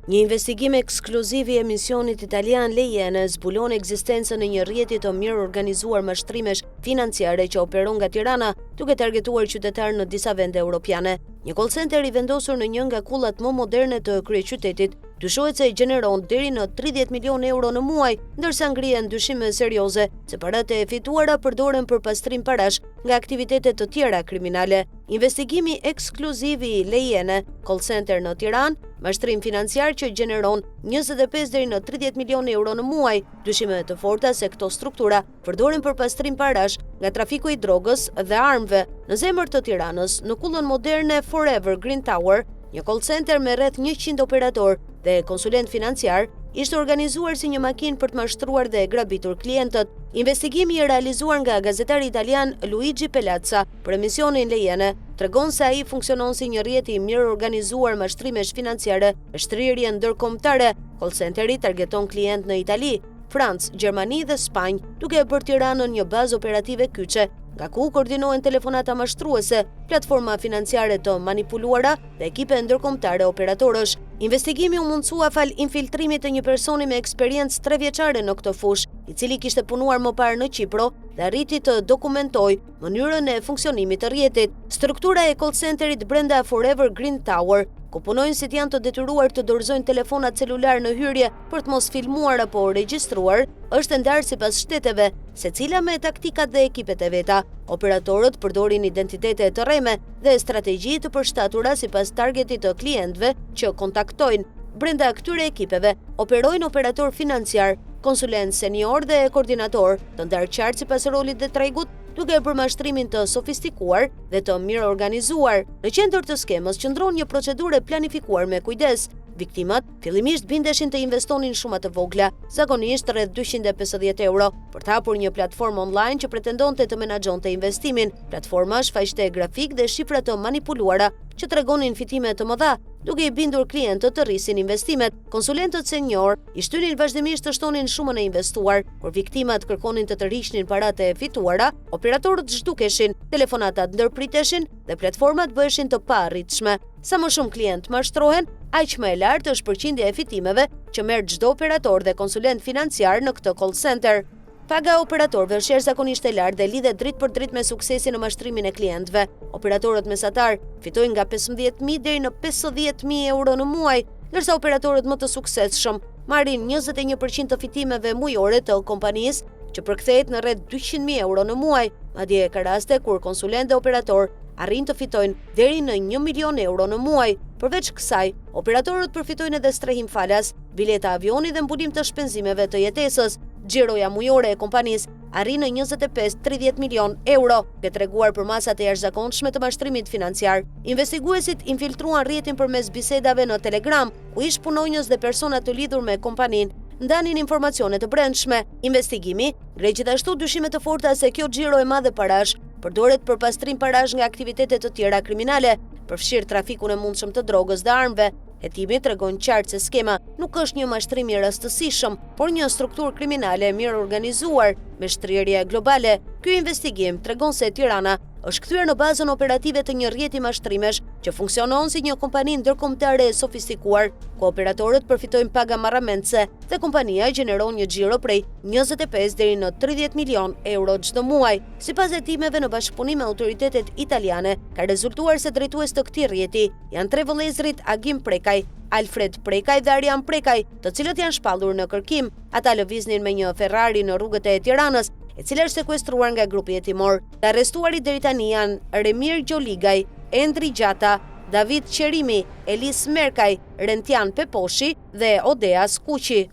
Një investigim ekskluziv i emisionit italian Le Iene zbulon ekzistencën e një rrjeti të mirëorganizuar mashtrimesh financiare që operon nga Tirana, duke targetuar qytetarë në disa vende europiane. Një call center i vendosur në një nga kullat më moderne të kryeqytetit, dyshohet se gjeneron deri në 30 milionë euro në muaj, ndërsa ngrihen dyshime serioze se paratë e fituara përdoren për pastrim parash nga aktivitete të tjera kriminale. Investigimi ekskluziv i Le Iene, call center në Tiranë, mashtrim financiar që gjeneron 25 deri në 30 milionë euro në muaj, dyshime të forta se këto struktura përdoren për pastrim parash nga trafiku i drogës dhe armëve. Në zemër të Tiranës, në kullën moderne Forever Green Tower, një call center me rreth 100 operatorë dhe konsulentë financiarë ishte organizuar si një makinë për të mashtruar dhe grabitur klientët. Investigimi i realizuar nga gazetari italian Luigi Pelazza për emisionin Le Iene tregon se ai funksionon si një rrjet i mirëorganizuar mashtrimesh financiare me shtrirje ndërkombëtare. Call centeri targeton klientë në Itali, Francë, Gjermani dhe Spanjë, duke e bërë Tiranën një bazë operative kyçe, nga ku koordinohen telefonata mashtruese, platforma financiare të manipuluara dhe ekipe ndërkombëtare operatorësh. Investigimi u mundësua falë infiltrimit të një personi me eksperiencë trevjeçare në këtë fushë, i cili kishte punuar më parë në Qipro dhe arriti të dokumentojë mënyrën e funksionimit të rrjetit. Struktura e call centerit brenda Forever Green Tower, ku punonjësit janë të detyruar të dorëzojnë telefonat celular në hyrje për të mos filmuar apo regjistruar, është e ndarë sipas shteteve, secila me taktikat dhe ekipet e veta. Operatorët përdorin identitete të rreme dhe strategji të përshtatura sipas targetit të klientëve që kontaktojnë. Brenda këtyre ekipeve operojnë operatorë financiarë, konsulentë seniorë dhe koordinatorë, të ndarë qartë sipas rolit dhe tregut, duke e bërë mashtrimin të sofistikuar dhe të mirëorganizuar. Në qendër të skemës qëndron një procedurë e planifikuar me kujdes. Viktimat fillimisht bindeshin të investonin shuma të vogla, zakonisht rreth 250 euro, për të hapur një platformë online që pretendonte të menaxhonte investimin. Platforma shfaqte grafikë dhe shifra të manipuluara që tregonin fitime të mëdha, duke i bindur klientët të rrisin investimet. Konsulentët seniorë i shtynin vazhdimisht të shtonin shumën e investuar. Kur viktimat kërkonin të tërhiqnin paratë e fituara, operatorët zhdukeshin, telefonatat ndërpriteshin dhe platformat bëheshin të paarritshme. Sa më shumë klientë mashtrohen, aq më e lartë është përqindja e fitimeve që merr çdo operator dhe konsulent financiar në këtë call center. Paga e operatorëve është jashtëzakonisht e lartë dhe lidhet drejtpërdrejt me suksesin në mashtrimin e klientëve. Operatorët mesatarë fitojnë nga 15.000 deri në 50.000 euro në muaj, ndërsa operatorët më të suksesshëm marrin 21% të fitimeve mujore të kompanisë, që përkthehet në rreth 200.000 euro në muaj. Madje ka raste kur konsulentë dhe operatorë arrijnë të fitojnë deri në 1 milion euro në muaj. Përveç kësaj, operatorët përfitojnë edhe strehim falas, bileta avioni dhe mbulim të shpenzimeve të jetesës. Xhiroja mujore e kompanisë arrin në 25-30 milion euro, duke treguar përmasat e jashtëzakonshme të mashtrimit financiar. Investiguesit infiltruan rrjetin përmes bisedave në Telegram, ku ish punonjës dhe persona të lidhur me kompaninë ndanin informacione të brendshme. Investigimi ngre gjithashtu dyshime të forta se kjo xhiro e madhe parash përdoret për pastrim parash nga aktivitete të tjera kriminale, përfshirë trafikun e mundshëm të drogës dhe armëve. Hetimi tregon qartë se skema nuk është një mashtrim i rastësishëm, por një strukturë kriminale e mirëorganizuar me shtrirje globale. Ky investigim tregon se Tirana është kthyer në bazën operative të një rrjeti mashtrimesh që funksionon si një kompani ndërkombëtare e sofistikuar, ku operatorët përfitojnë paga marramendëse dhe kompania gjeneron një xhiro prej 25 deri në 30 milion euro çdo muaj. Sipas hetimeve në bashkëpunim me autoritetet italiane, ka rezultuar se drejtues të këtij rrjeti janë tre vëllezërit Agim Prekaj, Alfred Prekaj dhe Arjan Prekaj, të cilët janë shpallur në kërkim. Ata lëviznin me një Ferrari në rrugët e Tiranës, e cila është sekuestruar nga grupi hetimor. Të arrestuarit deri tani janë Remir Gjoligaj, Endri Gjata, David Qerimi, Elis Merkaj, Rentian Peposhi dhe Odeas Kuqi.